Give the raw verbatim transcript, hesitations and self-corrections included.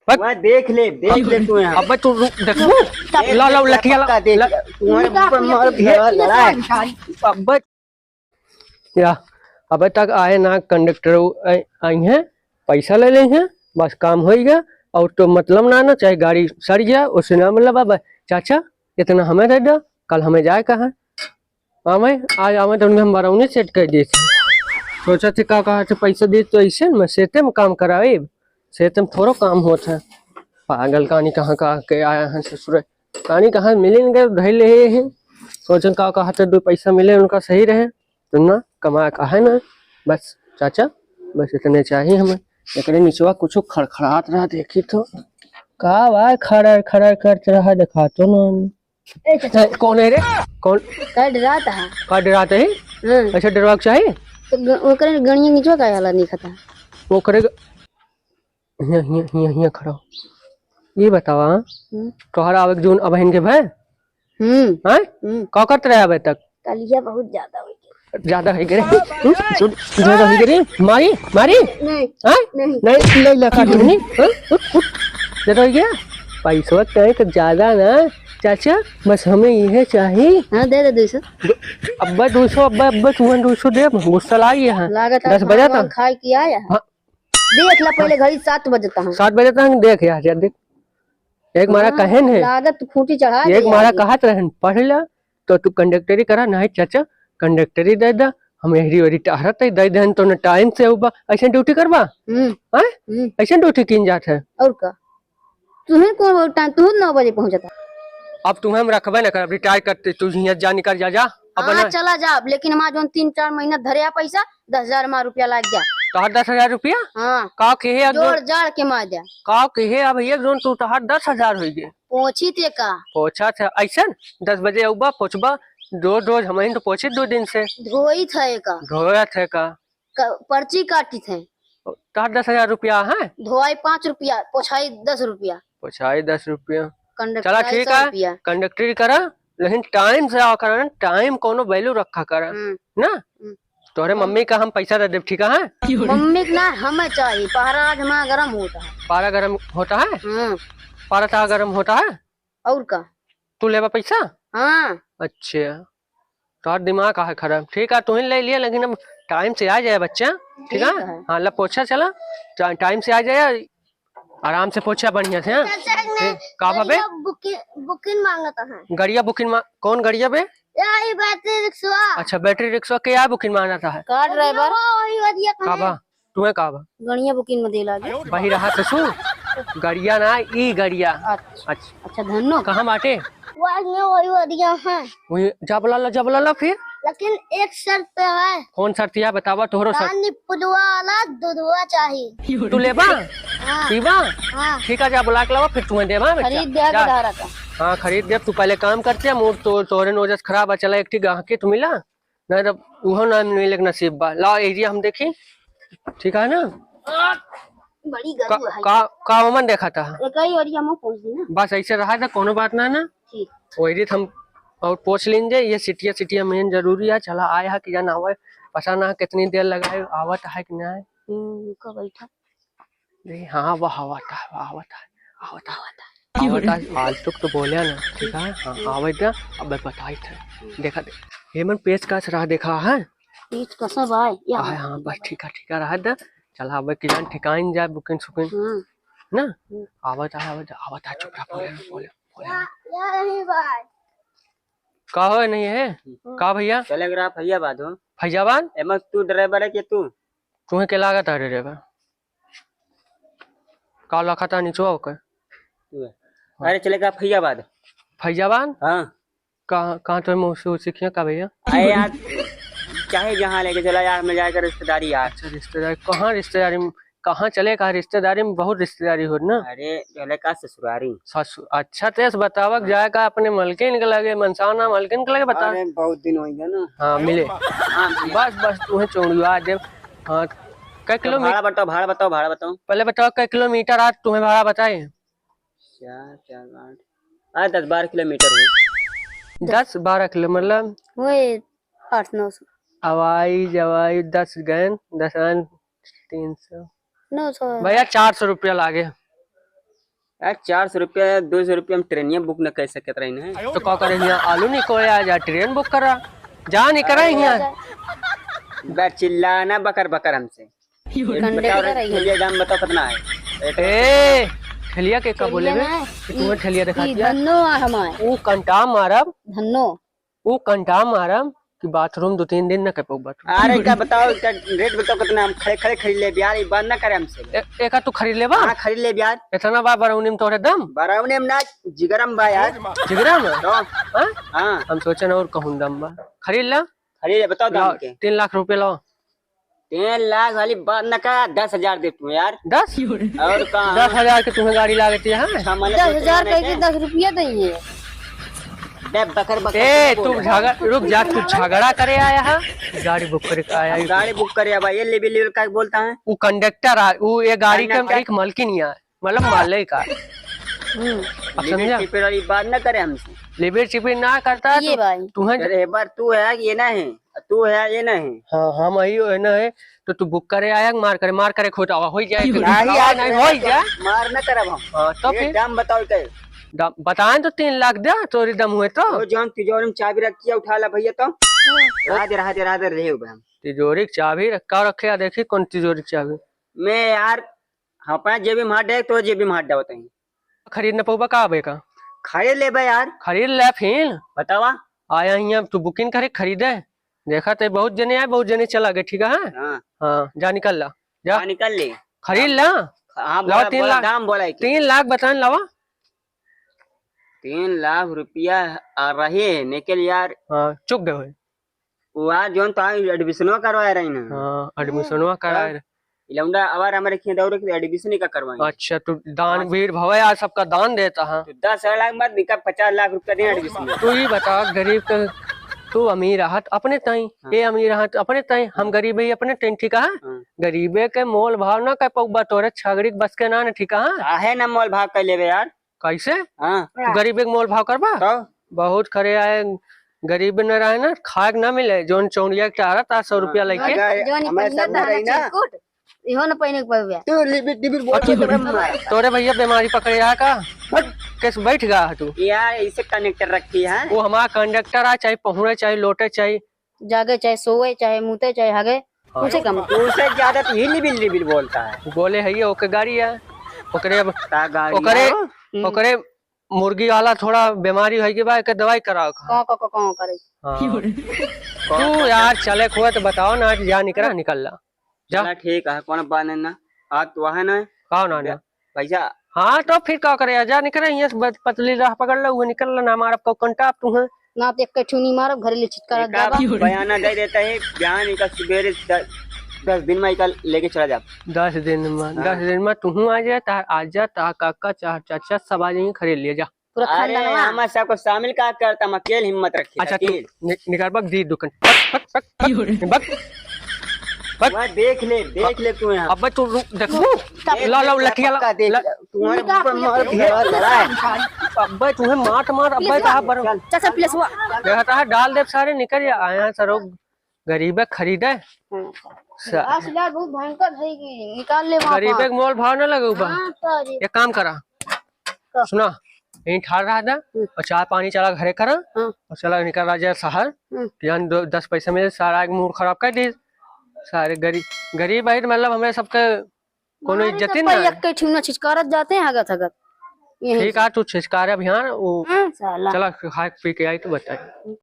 बस। वह देख ले, देख ले तू यहाँ। अबे तू रुक, देखबू? देख ला, ला, ले, लठिया ला, पक्का देख। ला। तुम्हारे ऊपर मार ये लड़ा है। अबे, या, अबे तक आए ना कंडक्टर, आई, आई हैं, पैसा ले ले हैं, बस काम होई गया। और तो मतलब ना, ना चाहे गाड़ी सड़ गया, उससे ना मतलब। अब चाचा, इतना हमें दे दो, कल हमें जाए का है। आवे, आज आवे तो उनके हम बरौनी सेट कर दिए थे। सोचा थे का कहा थे पैसा दिए तो ऐसे न मैं सेते में काम करावे, सेते में थोड़ो काम होत है। पागल कहानी कहाँ का के आया है ससुर, कहानी कहाँ मिले न गए, धैल ले हैं। सोचन का कहा थे दो पैसा मिले उनका सही रहे, तो ना कमाया का है ना। बस चाचा, बस इतने चाहिए हमें। एकरे निचवा कुछ खड़खड़ात रहा, देखी तो का बा, खड़र खड़र करत रहा, देखा तो ना। ए, चाचा। ए, कौन है रे? कौन? का डरात है? का डरात है? हाँ। अच्छा, डरवा के चाही? तो ग-, ओकरे गणिया निचवा का आला नहीं खाता। ओकरे ग-, हियाँ, हियाँ, हियाँ, हियाँ खड़ा हो। ये बतावा, हम्म। तोहरा आवे के जून अबहिन के भय? हम्म। हाँ? हम्म। का करत रहे अबे तक? कलिया बहुत ज्यादा हो गया। ज्यादा हो गए रे। हम्म? सुन, ज्यादा हो गए रे। मारी, मारी। नहीं। हाँ? नहीं। नहीं, नहीं, लगा दे, नहीं। हाँ? उठ, उठ। ज्यादा हो गया? पैसवा तय तो ज्यादा ना, चाचा, बस हमें यह चाहिए। हाँ, दे दे दो सौ। अब्बा दो सौ, अब्बा, अब्बा, तुहन दो सौ दे, गुस्सा लागी है। लागत है दस बजे खाना तक। खाए की आया है। हाँ। देख ला पहले घड़ी सात बजता है। सात बजे तक देख यार, यार देख। एक मारा हाँ, कहेन है। लागत खूंटी चढ़ा एक दे मारा आगे। कहत रहन, "पढ़ ला, तो तू कंडक्टरी करा, नहीं चाचा, कंडक्टरी दे दा, हम एहरी ओहरी टहरत है, दे देन तो न टाइम से उबा, ऐसे ड्यूटी करबा?" हम्म। हैं? हम्म। ऐसे ड्यूटी कीन जात है? और का? तुहन कौन टाइम, तुहन नौ बजे पहुंचता। अब तुम्हें हम रखबे न करब, रिटायर करते, तू हियाँ जा, निकल जा, जा। अब हाँ, ना। चला जा, लेकिन हमार जौन तीन चार महीना धरे आ पैसा, दस हजार हमार रुपया लाग जा। तोहर दस हजार रुपया? हाँ। का कहे अब जोड़ जाड़ के मार जा। का कहे अब एक जौन तू तोहर दस हजार होई गे। पोंछी थे का? पोंछा थे, ऐसन दस बजे अउबा, पोंछबा, रोज रोज हमहिन तो पोंछी दो दिन से। धोई थे का? धोया थे का? क-, पर्ची काटी थे। तोहर दस हजार रुपया है? धोआई पाँच रुपया, पोछाई दस रुपया। पोछाई दस रुपया। कंडक्टर चला आई ठीक सौ है, रुपया। कंडक्टरी करा, लेकिन टाइम से आवा करा ना, टाइम कोनो वैल्यू रखा करा, हम्म। ना? हम्म। तोहरे हम मम्मी का हम पैसा दे देब, ठीक है? मम्मी के ना, हमें चाहिए, पहरा आज हमारा गरम होता है। पारा गरम होता है? हम्म। पारा तोहार गरम होता है? और का? तू लेबा पैसा? हाँ। अच्छा, तोहार दिमाग काहे खराब? ठीक है, तू ही ले लिया, लेकिन अब टाइम से आ जाए बच्चा, ठीक है? ठीक है। हाँ, ला पोछा चला, टा-, टाइम से आ जाए, आराम से पोछा बढ़िया से, हाँ? चाचा, ठीक, का भावे? गड़िया बुकिंग, बुकिंग मांगता है। गड़िया बुकिंग मा-, कौन गड़िया बे? यही बैटरी रिक्शा। अच्छा, बैटरी रिक्शा के या बुकिंग मांगता है? का ड्राइवर? वही वाली का का है। बा? तुम्हें का बा? गड़िया बुकिंग में दे लागे। वही रहा ससुर, गड़िया ना, ई गड़िया। अच्छा। अच्छा। अच्छा, धन्नो। कहाँ बाटे? वो आदमी वही वाली है। वही, जा बुला ला, जा बुला ला फिर। लेकिन एक शर्त पे है। कौन शर्त या बतावा, तोहरो शर्त। पानी पुलवा वाला दूधवा चाहिए। तू लेबा? हाँ। पीबा? हाँ। ठीक है, जा बुला के लावा, फिर तुम्हें देबा, बच्चा। खरीद दे जा। जा। हाँ, खरीद दे। तू पहले काम करते हैं, मूड तो तोहरे नोजस खराब है, चला एक ठीक गाहकी तू मिला। नहीं तो उहो ना मिले के नसीब बा। ला एरिया हम देखी, ठीक है ना? बड़ी का, गरु है। का, का ओमन देखा था? एक ही एरिया में पहुंच गई ना। बस ऐसे रहा था, कोनो बात ना है ना। ठीक। वही रीत हम और पूछ लीन जाए, ये सिटिया, सिटिया मेन जरूरी है। चला आए है कि जाना हुआ है, पता ना कितनी देर लगाए, आवत है कि ना है। हम्म, रुका बैठा। अरे हाँ, वह आवत है, वह आवत है, आवत है, आवत है। फालतू तो बोले ना, ठीक है? हाँ, आवत है, अब बताई थे। देखा दे, ये मन पेचकस रहा देखा है? पेचकस है भाई, या हाँ, हाँ, बस ठीक है, ठीक है, रहा दे। चला, अब की जान ठिकाइन जाए, बुकिन सुकिन। हाँ। ना? हम्म। आवत है, आवत है, आवत है, चुप रहा, बोले ना, बोले, बोले ना। या, या नहीं भाई। का हो, नहीं है? हम्म। का भैया? चले गया फैजाबाद हो। फैजाबाद? एमा तू ड्राइवर है कि तू? तुम्हें के लागत है ड्राइवर? का लखा था निचवा ओकर? तू है। हाँ। अरे चले का फैजाबाद। फैजाबाद? हाँ। कहाँ, कहाँ तो मौसी उसी किया का भैया? अरे यार, चाहे जहाँ लेके चला यार, मैं जाकर रिश्तेदारी यार। अच्छा, रिश्तेदारी, कहाँ रिश्तेदारी में, कहाँ चले का रिश्तेदारी में? बहुत रिश्तेदारी हो ना। अरे चले का ससुरारी। ससु-, अच्छा तेज बतावक हाँ। जाए का अपने मलकिन के लगे, मनसाना मलकिन के लगे बता। अरे बहुत दिन हो गया ना। हाँ, मिले। हाँ, मिले। बस, बस, तुम्हें चौड़ुआ देव। हाँ, कै तो किलोमीटर? भाड़ा बताओ, भाड़ा बताओ, भाड़ा बताओ। पहले बताओ, कै किलोमीटर आज तुम्हें भाड़ा बताए? चार, चार, आठ, हाँ, दस बारह किलोमीटर हुई। दस बारह किलो, मतलब? वही आठ नौ सौ। हवाई, जवाई, दस गए, दस आन, तीन सौ। नौ सौ। भैया, चार सौ रुपया लागे। यार, चार सौ रुपया, दो सौ रुपया में ट्रेनिया बुक न कर सकत रही ना। तो का करे हियाँ, आलू निकोया जा, ट्रेन बुक करा, जा निकरा हियाँ। बे चिल्ला ना बकर बकर हमसे। कंडक्टर बताओ, है ये। ठेलिया दाम बताओ कितना है? एक ए, ठेलिया के का बोले बे? ना, कि तुम्हें ई, ठेलिया दिखा ई दिया? धन्नो आ हमार। ऊ कंटा मारब। धन्नो। ऊ कंटा मारब कि बाथरूम दो तीन दिन न कर पाऊँ बाथरूम। अरे, का बताओ, का रेट बताओ कितना, हम खड़े खड़े खरीद ले यार, ये बात ना करे हमसे। ए-, एका तू खरीद लेबा? हाँ, खरीद ले यार। इतना बा बरौनी में तोरे दम? बरौनी में ना, जिगरम बा यार। जिगरम? तो? हाँ? हाँ। हम सोचे ना और कहूँ दम बा। खरीद ला। खरीद ले, बताओ दाम लाओ, के। तीन लाख रुपये लाओ। तीन लाख वाली बात न कर, दस हजार दे तू यार। दस? और का? दस हजार के तुम्हें गाड़ी लागती है? छह महीने दस हजार कह के दस रुपया देंगे। बे बकर बकर ए, क्यों बोल तू रहा है? झगड़-, रुक जा, तू झगड़ा करे आया है? गाड़ी बुक करे का आया हम है? गाड़ी बुक करे, अब ये लेबे लेबे का बोलता है? वो कंडक्टर आ, वो ये गाड़ी के कंडक्टर। एक मालकिन ही आ। मतलब माले का। हम्म। अब समझा? लिबिर चिपिर वाली बात ना करे हमसे। लिबिर चिपिर ना करता ये तो भाई। तुम्हें अरे एक बार तू है कि ये ना है, तू है ये ना है। हाँ, हम आई हो, ये ना है, तो तू बुक करे आया, मार करे, मार करे खोटा हो जाए तो नहीं, आवा आज नहीं, हो ही जाए। मार ना करब हम। हाँ, तो ये फिर? दाम बताओ के। दाम बताएं तो तीन लाख दे, तोरी दम हुए तो। वो जौन तिजोरी में चाबी रखी है, उठा ला भैया तो। रहा दे, रहा दे, रहा दे, रहे हो बे हम। तिजोरी की चाबी रख-, का रखे, आ देखी कौन तिजोरी की चाबी। मैं यार, हाँ, अपना जेबी में हाथ डाल, तो जेबी में हाथ डाल बताई। खरीद न पउबा का बे का? खरीद लेबे यार। खरीद ले फिर। बतावा। आया हियाँ तू बुकिंग करे, खरीदे। देखा ते बहुत जने आए, बहुत जने चला गए, ठीक है? हाँ। हाँ, जा निकल ला। जा। हाँ, निकल ले। खरीद ला। हाँ, लावा बोला, तीन बोला, लाख। दाम बोला है कि? तीन लाख बतान लावा। तीन लाख रुपया आ रहे हैं, निकल यार। हाँ, चुप गए। वो आज जौन तो आज एडमिशनवा करवाए रही ना। हाँ, एडमिशनवा कराए रहे। लौंडा आवार हमारे खेत और के एडमिशन ही का करवाए। अच्छा, तू दान हाँ। भीड़ भवे आज सबका दान देता है। तो दस लाख मत निका, पचास लाख रुपया दे एडमिशन में। तू ही बता, गरीब का, तू अमीर रहत अपने ताई, हाँ। ये अमीर रहत अपने ताई, हम हाँ। गरीब ही अपने ताई, ठीक है? हाँ। गरीबे के मोल भाव ना कर पउबा, तोरे छगड़ी के बस के ना, ना, ठीक है? काहे ना मोल भाव कर लेबे यार? कैसे? हाँ। तू गरीबे के मोल भाव करबा? तो? बहुत खरे आए, गरीब न रहे ना, खाए के ना मिले, जौन चौड़िया के टारत आ सौ हाँ। रुपया लेके। अगर जौन ई हमारे पहिनत साथ में है ना रही ना। चिरकुट, इहो न पहिने के पड़बे। तू लिबिट डिबिट बोल के तोरे मार। तोरे भैया बीमारी पकड़े आ का? हट। कैसे बैठ गया है तू? यार, इसे कंडक्टर रखी है। वो हमारा कंडक्टर आ, चाहे पहुँचे, चाहे लोटे, चाहे जागे, चाहे सोवे, चाहे मूते, चाहे हागे, हाँ। उसे कम। उसे ज्यादा तो हिली बिल्ली बिल बोलता है। बोले है ये, ओके गाड़ी है, ओकरे अब, का गाड़ी ओकरे, है? हम्म। ओकरे मुर्गी वाला थोड़ा बीमारी है कि बा, एके दवाई कराओ का। कौं, कौं, कौं, कौं करे? हाँ। तू यार चले खुआ तो बताओ ना, जा निकला, निकल ला। जा। चला ठीक है, कौन बात है ना। आज तो है ना। का ना, ना? पैसा। हाँ, तो फिर का करे? जा निकल, यहाँ से बत-, पतली राह पकड़ लो, वो निकल लो, ना मारब को कंटाप तू है। ना तो एक ठुनी मारब, घरे ले छिटकारा एक आप जाबा। बयाना दे देता है, बयान इनका सुबेरे द-, दस दिन में इनका लेके चला जा। दस दिन में, हाँ। दस दिन में तू आ जा, ता, आ जा, ता काका, चा-, चाचा सब आ जाएंगे, खरीद लिया जा। पूरा अरे, खानदानवा। हमारे सबको शामिल का करता, हम अकेले हिम्मत रखे, अच्छा, तू अकेले। नि-, निकाल बक दी दुकान। बक, बक, बक, बक, बक। वह देख ले, देख ले तू यहाँ। अबे तू रुक, देखबू? का? ला, ला, लठिया ला, पक्का देख ला। ले। तुम्हारे निकाल, ऊपर मार निकाल। दिया, लड़ा है। अबे तुम्हें मार, मार, अबे पुलिस कहाँ हुआ? पर? चल, चल, चल, पुलिस हुआ। देखा था, डाल दे सारे, निकल जा। आया सरो गरीबे खरीदे। हम्म। सा- आज यार बहुत भयंकर है कि निकाल ले वहाँ गरीबे पर। के मोल भाव ना लगे बा। हाँ, तो अरे। एक काम करा। का? सुना, यहीं ठाड़ रहा था हम्म। और चाय पानी चला घरे करा हाँ। और चला निकल रहा जा शहर। हम्म। कि जान दो, दस पैसा मिले, सारा एक मूड खराब कर दी। सारे गरीब, गरीब है तो मतलब हमें सबके कोनो मारे इज्जत ही सब ना है। एक के ठिमना छिचकारत जाते हैं हगत हगत। यही ठीक से। आ, तू छिचकारे अभियान, वो हाँ, साला। चला खाए पी के आई तो बताए।